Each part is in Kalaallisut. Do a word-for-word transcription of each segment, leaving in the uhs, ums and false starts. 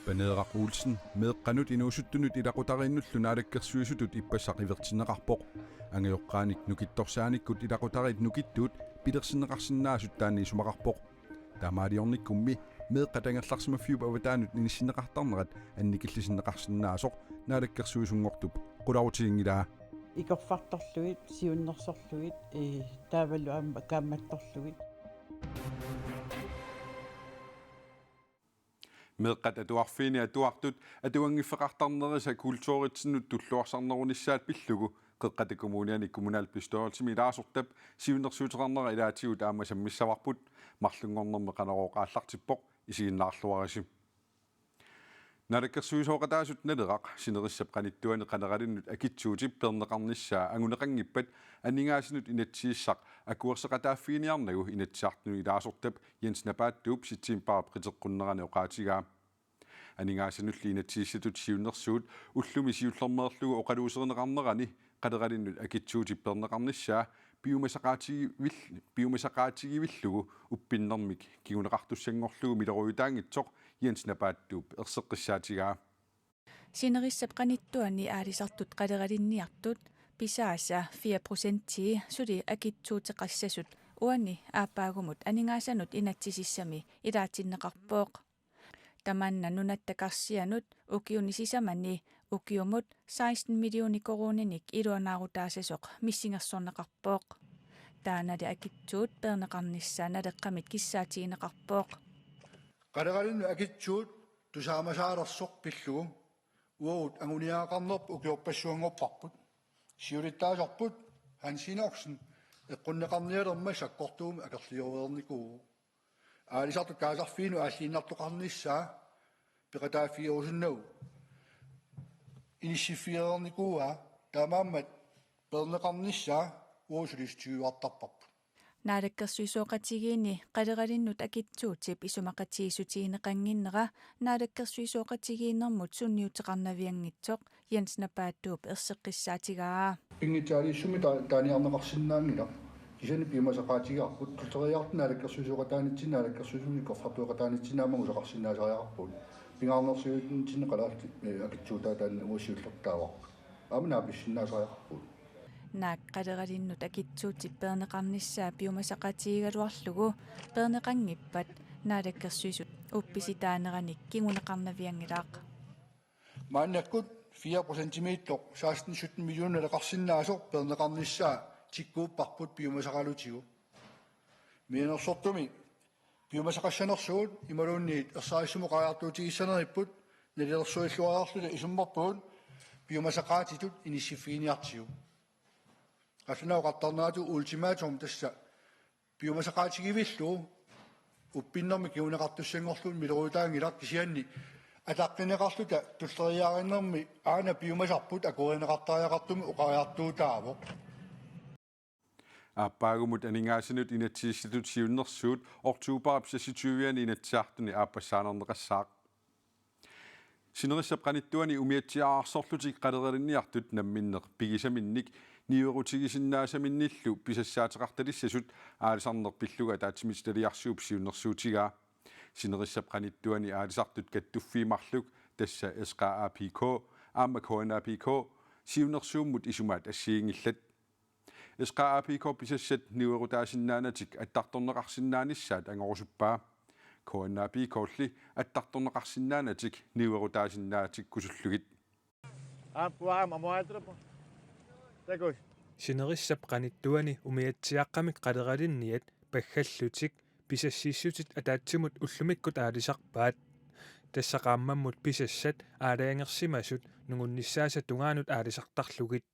Paneeraq Olsen meeqqanut inuusuttunut ilaqutariinnullu naalakkersuisutut ippassaq ivertinneqarpoq. Angajoqqaanik nukittorsaanikkut ilaqutariit nukittuut pilersinneqarsinnaasut taanna isumaqarpoq. Taamaaliornikkummi meeqqat angerlarsimaffiup avataanut inissinneqartarnerat annikillisinneqarsinnaasoq naalakkersuisunngortup qularutiginngilaa. Ikorfartorlugit, siunnersorlugit, ee, taavalu aamma kaammattorlugit. Meeqqat atuarfiini atuartut atuanngiffeqartarnerisa kulturitsinnut tulluarsarnerunissaat pillugu Qeqqata Kommuniani kommunalbestyrelsimi ilaasortap siunnersuuteqarnera ilaatigut aamma sammissavarput. Marlunngornermi Qanorooq aallartippoq, isiginnaarluarisi. Naalakkersuisooqataasut Naleraq sinerissap qanittuani qaneralinnut akitsuutip peerneqarnissaa anguneqanngippat aningaasanut inatsisissaq akuerseqataaffiginiarnagu Inatsisartuni ilaasortap Jens Napaattooq septembarip qiteqqunnerani oqaatigaa. Aningaasanulli inatsisissatut siunnersuut ullumi siullermeerlugu oqaluuserineqarnerani qaneralinnut akitsuutip peerneqarnissaa piumasaqaatigivil-, piumasaqaatigivillugu uppinnermik kinguneqartussanngorlugu miloriutaanngitsoq Jens Napaattooq erseqqissaatigaa. Sinerissap qanittuani aalisartut qaleralinniartut pisaasa fire procentii suli akitsuuteqassasut uani aappaagumut aningaasanut inatsisissami ilaatinneqarpoq. Tamanna nunatta karsianut ukiuni sisamani ukiumut seksten millioner koruuninik iluanaarutaassasoq missingersorneqarpoq. Taannali akitsuut peerneqarnissaa Naleqqamit kissaatigineqarpoq. Qaleralinnut akitsuut tusaamasaalersoq pillugu uagut anguniagaqarnerput ukiorpassuanngorparput. Siulittaasarput Hans Enoksen eqqunneqarnialermat sakkortuumik akerliornikuuvoq. Aalisartut kaasarfiinut aalliinnartoqarnissaa peqataaffigerusunnagu inissiffigereernikuuaa, taamaammat peerneqarnissaa uagut sulisutigiuartarparput. Naalakkersuisooqatigiinni qaleralinnut akitsuutip isumaqatigiissutigineqannginnera naalakkersuisooqatigiinnermut sunniuteqarnavianngitsoq Jens Napaattooq erseqqissaatigaa. Pinngitsaaliissummi ta-, taaniarneqarsinnaanngilaq. Kisianni piumasaqaatigaarput tulleriiaartut naalakkersuisooqataanitsinni naalakkersuisumik ikorfartueqataanitsinni aamma angusaqarsinnaasariaqarpugut. Pingaarnersiutinitsinni Kalaallit, ee, akitsuutaa taanna uagut siullertut taavarput. Aamma naapissinnaasariaqarpugut. Naak qaleralinnut akitsuutip peerneqarnissaa piumasaqaatigigaluarlugu peerneqanngippat naalakkersuisut uppisitaaneranik kinguneqarnavianngilaq. Maannakkut fire procentimiittoq seksten sytten millioner naleqarsinnaasoq peerneqarnissaa tikkuupparput piumasaqalutigu. Mianersortumi piumasaqassanersugut imaluunniit ersarissumik oqariartuutigissaneripput nalilersuilluariarluta isummerpugut piumasaqaatitut inissiffiginiartigu. Qallunaat oqartarneratigut ultimatum tassa piumasaqaatigivillugu uppinnermik kinguneqartussanngorlugu miloriutaanngilaq, kisianni ataqqineqarluta tulleriiaarinermi aana piumasarput akuerineqartariaqartumik oqariartuutaavoq. Aappaagumut aningaasanut inatsisissatut siunnersuut oktobarip seksogtyve-ani Inatsisartuni aappassaanerneqassaaq. Sinerissap qanittuani umiatsiaararsorlutik qaleralinniartut namminneq pigisaminnik niuerutigisinnaasaminnilu pisassaateqartalissasut aalisarneq pillugu ataatsimiititaliarsuup siunnersuutigaa. Sinerissap qanittuani aalisartut kattuffii marluk, tassa S K A P K aamma K N A P K, siunnersuummut isumaat assigiinngillat. S K A P K-p pisassat niuerutaasinnaanatik attartorneqarsinnaanissaat angorusuppaa. K N A P K-lli attartorneqarsinnaanatik niuerutaasinnaatikkusullugit. Aamma aamma amuaatrupu. Takuss. Sinerissap qanittuani umiatsiaaqqamik qaleralinniat paggallutik pisassiissutit ataatsimut ullumikkut aalisarpaat. Tassa qaammammut pisassat aalajangersimasut nungunnissaasa tungaanut aalisartarlugit.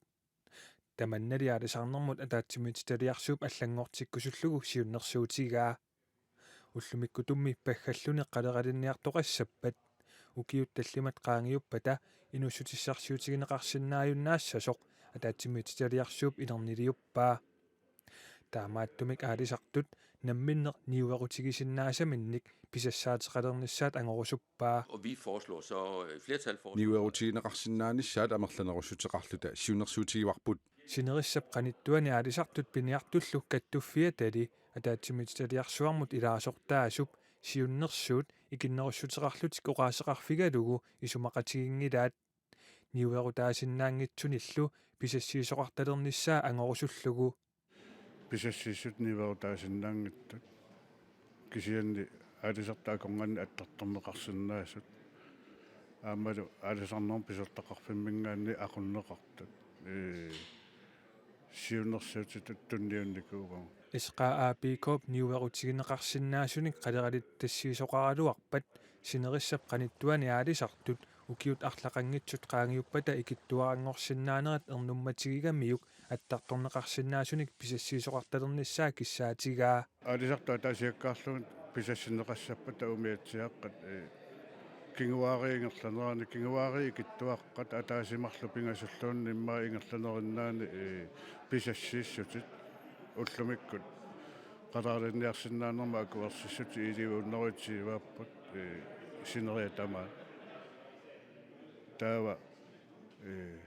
Tamannali aalisarnermut ataatsimiititaliarsuup allanngortikkusullugu siunnersuutigaa. Ullumikkutummi paggalluni qaleralinniartoqassappat ukiut tallimat qaangiuppata inuussutissarsiutigineqarsinnaajunnaassasoq ataatsimiititaliarsuup inerniliuppaa. Taamaattumik aalisartut namminneq niuerutigisinnaasaminnik pisassaateqalernissaat angorusuppaa. Og vi foreslår så, øh, flertal foreslår. Niuerutigineqarsinnaanissaat amerlanerussuteqarluta siunnersuutigivarput. Sinerissap qanittuani aalisartut piniartullu kattuffiatali ataatsimiititaliarsuarmut ilaasortaasup siunnersuut ikinnerussuteqarlutik oqaaseqarfigalugu isumaqatiginngilaat. Niuerutaasinnaanngitsunillu pisassiisoqartalernissaa angorusullugu. Pisassiissut niuerutaasinnaanngitsut. Kisianni aalisartut akornanni attartorneqarsinnaasut. Aammalu aalisarnermut pisortaqarfimminngaanniit aqunneqartut. Ee, siunnersuutitut tunniunnikuugatta. S K A P K-p niuerutigineqarsinnaasunik qaleralittassiisoqaraluarpat sinerissap qanittuani aalisartut ukiut arlaqanngitsut qaangiuppata ikittuaranngorsinnaanerat ernummatigigamiuk attartorneqarsinnaasunik pisassiisoqartalernissaa kissaatigaa. Aalisartut ataasiakkaarlugit pisassinneqassappata umiatsiaaqqat, ee, kinguaariit ingerlaneranni, kinguaariit ikittuaqqat ataaseq marluk pingasulluunniit immaqa ingerlanerinnaani, ee, pisassiissutit ullumikkut qaleralinniarsinnaanermut akuersissutit elleve hundrede tyve-apput, ee, sineriak tamaat. Taava, ee,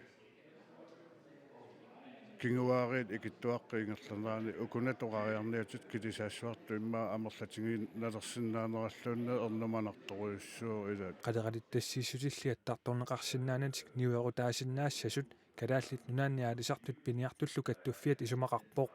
kinguaariit ikittuaqqat ingerlaneranni uku natoqariarniatit kilisaassuartut immaqa amerlatigiinnalersinnaaneralluunniit ernumanartorujussuuvoq ilaat. Qaleralittassiissutilli attartorneqarsinnaanatik niuerutaasinnaassasut Kalaallit Nunaanni Aalisartut Piniartullu Kattuffiat isumaqarpoq.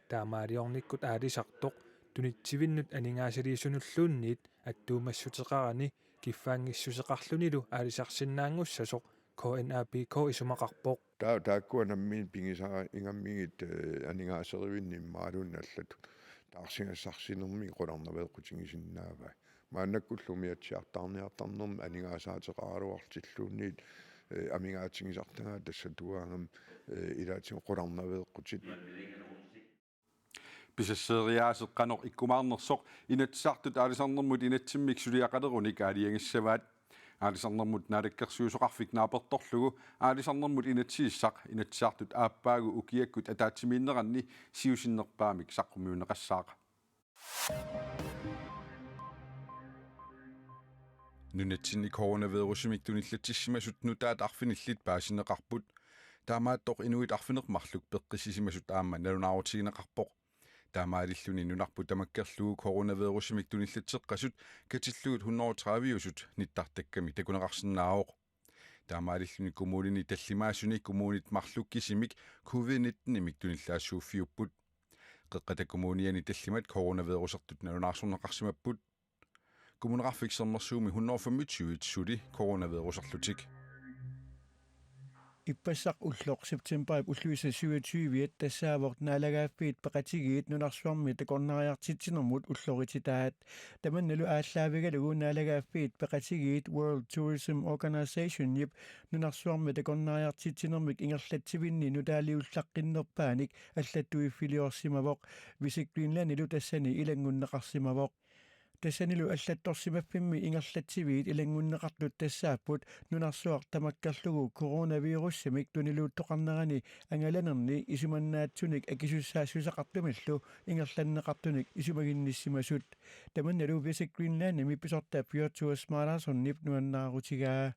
Taamaaliornikkut aalisartoq tunitsivinnut aningaasaliisunulluunniit attuumassuteqarani kiffaanngissuseqarlunilu aalisarsinnaanngussasoq K N A P K isumaqarpoq. Taa-, taakkua nammineq pigisara ingammigit, ee, aningaaserivinni imaluunniit allatut taarsigassarsinermi qularnaveeqqutigisinnaavai. Maannakkullu umiatsiartaarniartarnermi aningaasaateqaraluartilluunniit, ee, amigaatigisartagaat tassa tuaangam, ee, ilaatigut qularnaveeqqutit. Pisasseeriaaseq qanoq ikkumaarnersoq Inatsisartut aalisarnermut inatsimmik suliaqalerunik aalajangissavaat. Aalisarnermut naalakkersuisoqarfik naapertorlugu aalisarnermut inatsisissaq Inatsisartut aappaagu ukiakkut ataatsimiinneranni siusinnerpaamik saqqummiunneqassaaq. Nunatsinni coronavirusimik tunillatsissimasut nutaat arfinillit paasineqarput. Taamaattoq inuit arfineq-marluk peqqissisimasut aamma nalunaarutigineqarpoq. Taamaalilluni nunarput tamakkerlugu coronavirusimik tunillatseqqasut katillugit hundrede tredive-usut nittartakkami takuneqarsinnaavoq. Taamaalilluni kommunini tallimaasuni kommunit marluk kisimik covid nitten-imik tunillaassuuffiupput. Qeqqata Kommuniani tallimat coronavirusertut nalunaarsorneqarsimapput. Kommuneqarfik Sermersuumi hundrede femogtyve suli coronaviruserlutik. Ippassaq ulloq septembarip ulluisa syvogtyve-at tassaavoq Naalagaaffiit Peqatigiit nunarsuarmi takornariartitsinermut ullorititaat. Tamannalu aallaavigalugu Naalagaaffiit Peqatigiit World Tourism Organizationip nunarsuarmi takornariartitsinermik ingerlatsivinni nutaaliullaqqinnerpaanik allattuiffiliorsimavoq, Visit Greenlandilu tassani ilanngunneqarsimavoq. Tassanilu allattorsimaffimmi ingerlatsiviit ilanngunneqartut tassaapput nunarsuaq tamakkerlugu coronavirusimik tuniluuttoqarnerani angalanerni isumannaatsunik akisussaassuseqartumillu ingerlanneqartunik isumaginnissimasut. Tamannalu Visit Greenlandimi pisortap Fjordur Smárasunip nuannaarutigaa.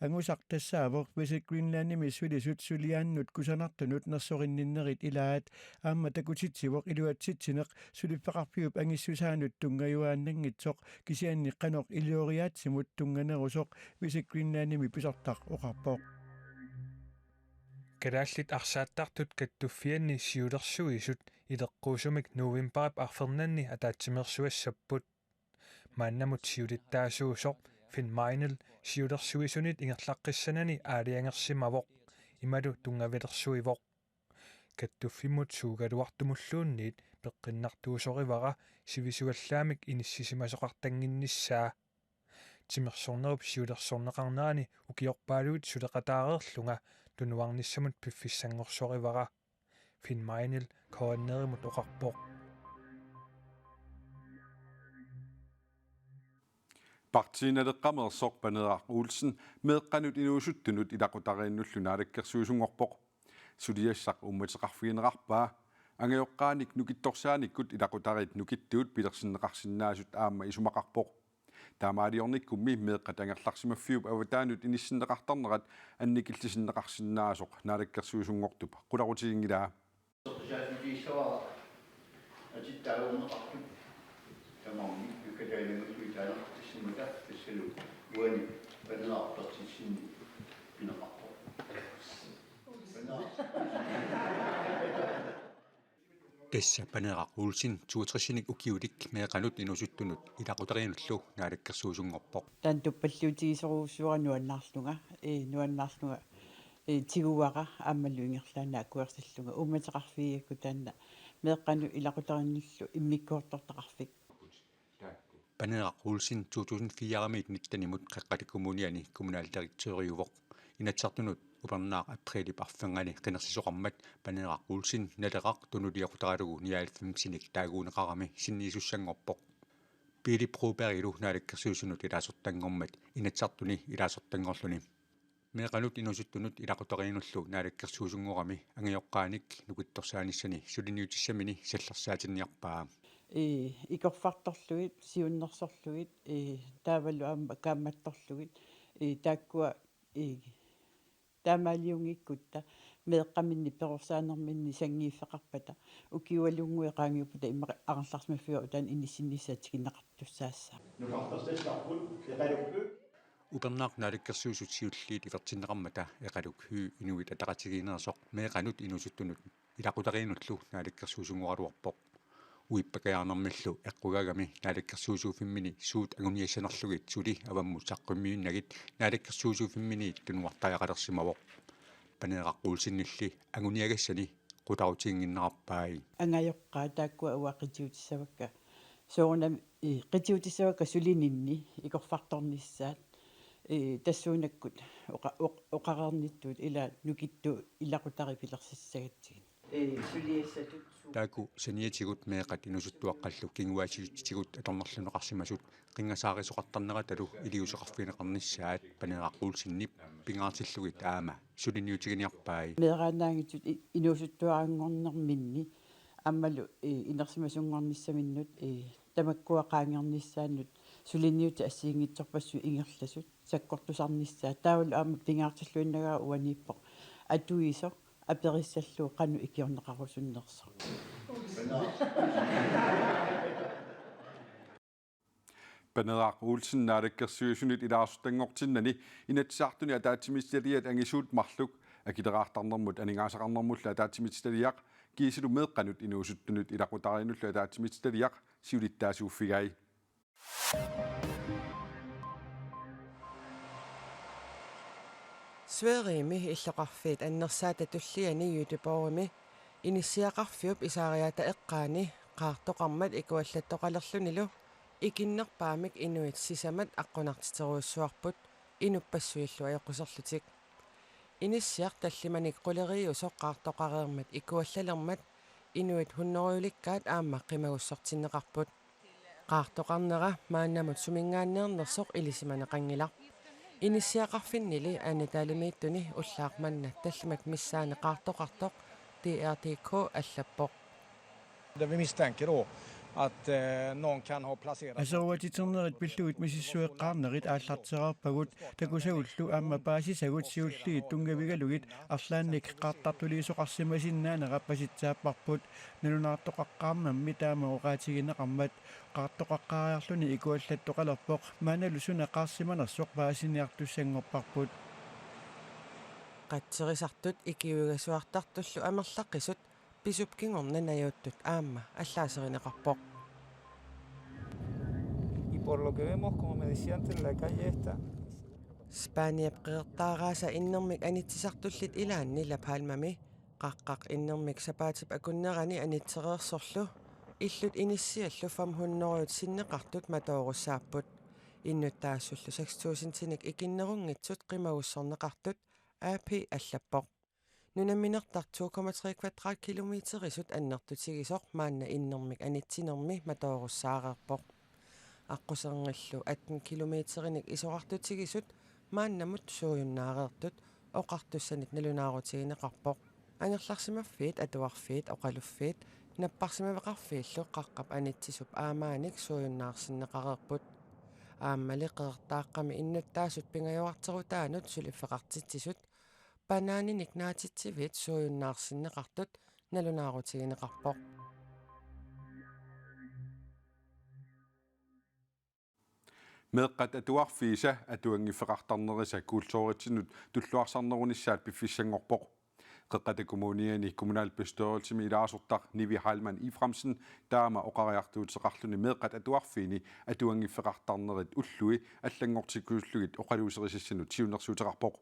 Angusaq tassaavoq Visit Greenlandimi sulisut suliaannut kusanartunut nersorinninnerit ilaat. Aamma takutitsivoq iluatsitsineq suliffeqarfiup angissusaanut tunngajuaannanngitsoq, kisianni qanoq ilioriaatsimut tunnganerusoq, Visit Greenlandimi pisortaq oqarpoq. Kalaallit arsaattartut Kattuffianni siulersuisut ileqquusumik novembarip arfernanni ataatsimeersuassapput. Maannamut siulittaasuusoq Finn Meinl siulersuisunit ingerlaqqissanani aalajangersimavoq imalu tunngavilersuivoq: Kattuffimmut suugaluartumulluunniit peqqinnartuusorivara sivisuallaamik inissisimasoqartannginnissaa. Timersornerup siulersorneqarnerani ukiorpaaluit suleqataareerlunga tunuarnissamut piffissanngorsorivara, Finn Meinl K N R-imut oqarpoq. Partii Naleqqameersoq Paneeraq Olsen meeqqanut inuusuttunut ilaqutariinnullu naalakkersuisunngorpoq. Suliassaq uummateqarfigineqarpaa. Angajoqqaanik nukittorsaanikkut ilaqutariit nukittuut pilersinneqarsinnaasut aamma isumaqarpoq. Taamaaliornikkummi meeqqat angerlarsimaffiup avataanut inissinneqartarnerat annikillisinneqarsinnaasoq naalakkersuisunngortup qularutiginngilaa. Maani Nuka Tainamut uitaanaqartissimmata tassalu uani Paneeraq Berthelsenip pineqarpoq. Paneeraq. Tassa Paneeraq Olsen toogtresinik ukiulik meeqqanut inuusuttunut ilaqutariinnullu naalakkersuisunngorpoq. Taanna tuppalliutigisorujussuara nuannaarlunga, ee, nuannaarlunga, ee, tiguara aammalu ingerlaannaq akuersillunga uummateqarfigigakkit taanna meeqqanut ilaqutariinnullu immikkoortortaqarfik. Paneeraq Olsen to tusind fire-miit nittenimut Qeqqata Kommuniani kommunaldirektøriuvoq. Inatsisartunut upernaaq aprilip arfernganni qinersisoqarmat Paneeraq Olsen Naleraq tunuliaqutaralugu nioghalvfemsinik taaguuneqarami sinniisussanngorpoq. Pele Brobergilu naalakkersuisunut ilaasortanngormat Inatsisartuni ilaasortanngorluni. Meeqqanut inuusuttunut ilaqutariinnullu naalakkersuisunngorami angajoqqaanik nukittorsaanissani suliniutissamini sallersaatinniarpaa. Ee, ikorfartorlugit, siunnersorlugit, ee, taavalu aamma kaammattorlugit, ee, taakkua, ee, taamaaliunngikkutta meeqqaminni perorsaanerminni sanngiiffeqarpata ukiualunnguit qaangiuppata immaqa angerlarsimaffiup utaani inissinnissaa tikinneqartussaassaaq. Nukartersassarput eqalukku. Upernaaq naalakkersuisut siulliit ivertinneqarmata Eqaluk Høegh Inuit Ataqatigiinneersoq meeqqanut inuusuttunut ilaqutariinnullu naalakkersuisunngoraluarpoq. Uippakajaarnermillu eqqugaagami naalakkersuisuuffimmini suut anguniassanerlugit suli avammut saqqummiinnagit naalakkersuisuuffimminiit tunuartariaqalersimavoq. Paneeraq Olsenilli anguniagassani qularutiginnginnerarpai. Angajoqqaat taakkua uanga qitiutissavakka. Soorunami, ee, qitiutissavakka sulininni ikorfartornissaat, ee, tassuunakkut oqa-, oq-, oqareernittut ila nukittuut ilaqutariit pilersissaagatsigit. Ee, suliassatut su- Taakku saniatigut meeqqat inuusuttuaqqallu kinguaassiuutitigut atornerlunneqarsimasut qinngasaarisoqartarneratalu iliuuseqarfigineqarnissaat Paneeraq Olsenip pingaartillugit aamma suliniutiginiarpai. Meeraannaanngitsut i-, inuusuttuaranngornerminni aammalu, ee, inersimasunngornissaminnut, ee, tamakkua qaangernissaannut suliniutit assigiinngitsorpassuit ingerlasut sakkortusarnissaat taavalu aamma pingaartilluinnagara uaniippoq atuisoq aperissallugu qanoq ikiorneqarusunnersoq. Paneeraq Olsen naalakkersuisunit ilaasortanngortinnani Inatsisartuni ataatsimiititaliat angisuut marluk akileraartarnermut aningaasaqarnermullu ataatsimiititaliaq kiisalu meeqqanut inuusuttunut ilaqutariinnullu ataatsimiititaliaq siulittaasuuffigai. Sverigemi illoqarfiit annersaata tulliani Göteborgimi inissiaqarfiup isaariaata eqqaani qaartoqarmat ikuallattoqalerlunilu ikinnerpaamik inuit sisamat aqqunartiterujussuarput inuppassuillu ajoquserlutik. Inissiaq tallimanik quleriiusoq qaartoqareermat ikuallalermat inuit hunnorujulikkaat aamma qimagussortinneqarput. Qaartoqarnera maannamut suminngaanneernersoq ilisimaneqanngilaq. Inissiaqarfinnili Anne Dahlemiittuni ullaaq manna tallimat missaani qaartoqartoq D R D K allappoq. Där vi misstänker då att eh, någon kan ha placerat. Aseruatiternerit pillugit misissueqqaarnerit aallartereerpagut takusagullu aamma paasisagut siulliit tunngavigalugit arlaannik qaartartuliisoqarsimasinnaanera pasitsaapparput nalunaartoqaqqaarnammi taama oqaatigineqarmat qaartoqaqqaariarluni ikuallattoqalerpoq maannalu suna qaarsimanersoq paasisinniartussanngorparput. Qatserisartut ikiuigasuartartullu amerlaqisut pisup kingorna najuuttut aamma allaaserineqarpoq. Y por lo que vemos, como me decía antes, la calle esta. Spaniap qeqertaaraasa innermik anitsisartullit ilaanni La Palmami qaqqaq innermik sapaatip akunnerani anitsereersorlu illut inissiallu fem hundrede sinneqartut matoorussaapput. Innuttaassullu seks tusindinik ikinnerunngitsut qimagussorneqartut A P allappoq. Nunaminertaq to komma tre kvadratkilometerisut annertutigisoq maanna innermik anitsinermi matoorussaareerpoq. Aqquserngillu atten kilometerinik isorartutigisut maannamut suujunnaareertut oqartussanit nalunaarutigineqarpoq. Angerlarsimaffiit, atuarfiit, oqaluffiit, napparsimaveqarfiillu qaqqap anitsisup aamaanik suujunnaarsinneqareerput. Aammali qeqertaaqqami innuttaasut pingajuarterutaanut suliffeqartitsisut banaaninik naatitsiviit suujunnaarsinneqartut nalunaarutigineqarpoq. Meeqqat atuarfiisa atuanngiffeqartarnerisa kulturitsinnut tulluarsarnerunissaat piffissanngorpoq. Qeqqata Kommuniani kommunalbestyrelsimi ilaasortaq Nivi Heilmann Efraimsen taama oqariartuuteqarluni meeqqat atuarfiini atuanngiffeqartarnerit ullui allanngortikkusullugit oqaluuserisassanut siunnersuuteqarpoq.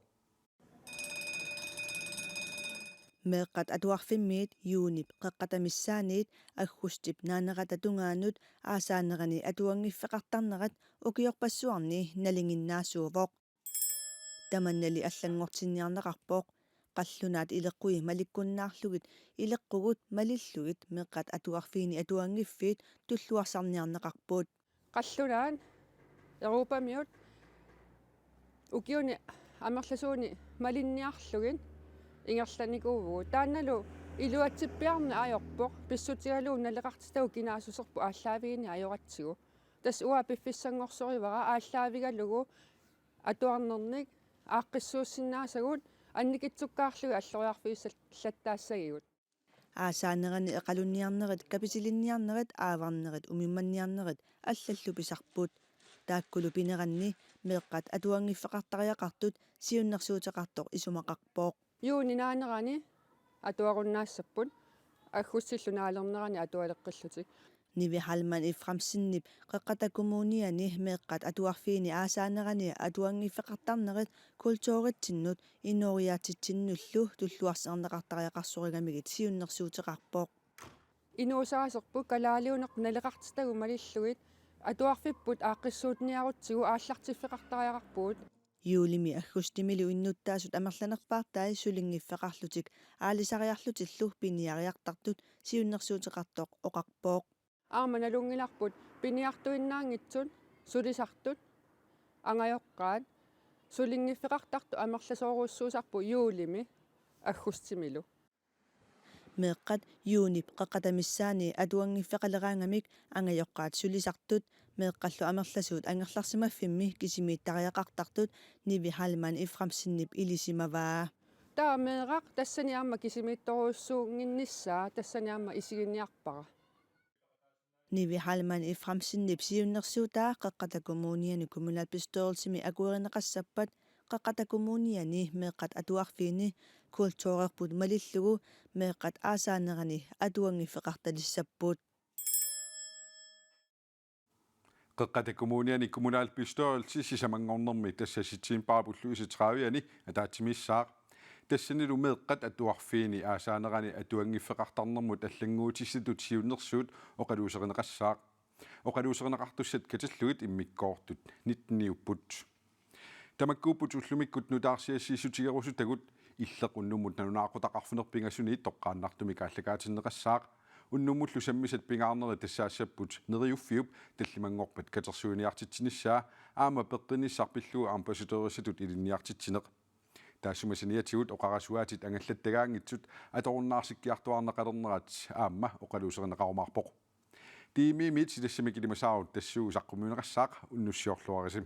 Meeqqat atuarfimmiit juunip qeqqata missaaniit aggustip naanerata tungaanut aasaanerani atuanngiffeqartarnerat ukiorpassuarni nalinginnaasuuvoq. Tamannali allanngortinniarneqarpoq. Qallunaat ileqqui malikkunnaarlugit ileqqugut malillugit meeqqat atuarfiini atuanngiffiit tulluarsarniarneqarput. Qallunaat Europamiut ukiuni amerlasuuni malinniarlugit ingerlanikuuvugut. Taannalu iluatsippiarneq ajorpoq, pissutigalugu naleqartitagut kinaassuserput aallaavigineq ajoratsigu. Tassa uanga piffissanngorsorivara aallaavigalugu atuarnernik aaqqissuussinnaasagut annikitsukkaarlugit alloriarfigissallattaassagigut. Aasaanerani eqalunniarnerit, kapisilinniarnerit, aavarnerit, umimmanniarnerit allallu pisarput. Taakkulu pineranni meeqqat atuanngiffeqartariaqartut siunnersuuteqartoq isumaqarpoq. Juuni naanerani atuarunnaassapput, aggustillu naalernerani atualeqqillutik. Nivi Heilmann Efraimsenip Qeqqata Kommuniani meeqqat atuarfiini aasaanerani atuanngiffeqartarnerit kulturitsinnut inooriaatsitsinnullu tulluarsarneqartariaqarsorigamigit siunnersuuteqarpoq. Inuusaaserput kalaaliunerput naleqartitagut malillugit atuarfipput aaqqissuutiniarutsigu aallartiffeqartariaqarpugut. Juulimi aggustimilu innuttaasut amerlanerpaartai sulinngiffeqarlutik aalisariarlutillu piniariartartut siunnersuuteqartoq oqarpoq. Aamma nalunngilarput piniartuinnaanngitsut sulisartut angajoqqaat sulinngiffeqartartut amerlasoorujussuusarput juulimi aggustimilu. Meeqqat juunip qeqqata missaani atuanngiffeqaleraangamik angajoqqaat sulisartut meeqqallu amerlasuut angerlarsimaffimmi kisimiittariaqartartut Nivi Heilmann Efraimsenip ilisimavaa. Taava meeraq tassani aamma kisimiittorujussuunnginnissaa tassani aamma isiginiarpara. Nivi Heilmann Efraimsenip siunnersuutaa Qeqqata Kommuniani kommunalbestyrelsimi akuerineqassappat Qeqqata Kommuniani meeqqat atuarfiini kulturerput malillugu meeqqat aasaanerani atuanngiffeqartalissapput. Qeqqata Kommuniani kommunalbestyrelse sisamanngornermi tassa septembarip ulluisa trediviani ataatsimiissaaq. Tassanilu meeqqat atuarfiini aasaanerani atuanngiffeqartarnermut allannguutissatut siunnersuut oqaluuserineqassaaq. Oqaluuserineqartussat katillugit immikkoortut nitteniupput. Tamakkuupput ullumikkut nutaarsiassiissutigerusutagut. Illeq unnummut nalunaaqutaq arfineq-pingasuniit toqqaannartumik aallakaatinneqassaaq. Unnummullu sammisat pingaarnerit tassaassapput Neriuffiup tallimanngorpat katersuiniartitsinissaa aamma peqqinnissaq pillugu ambassadørissatut ilinniartitsineq. Taassuma saniatigut oqarasuaatit angallattagaanngitsut atorunnaarsikkiartuaarneqalernerat aamma oqaluuserineqarumaarpoq. Tiimimiit silassamik ilimasaarut tassuugu saqqummiunneqassaaq, unnussiorluarisi.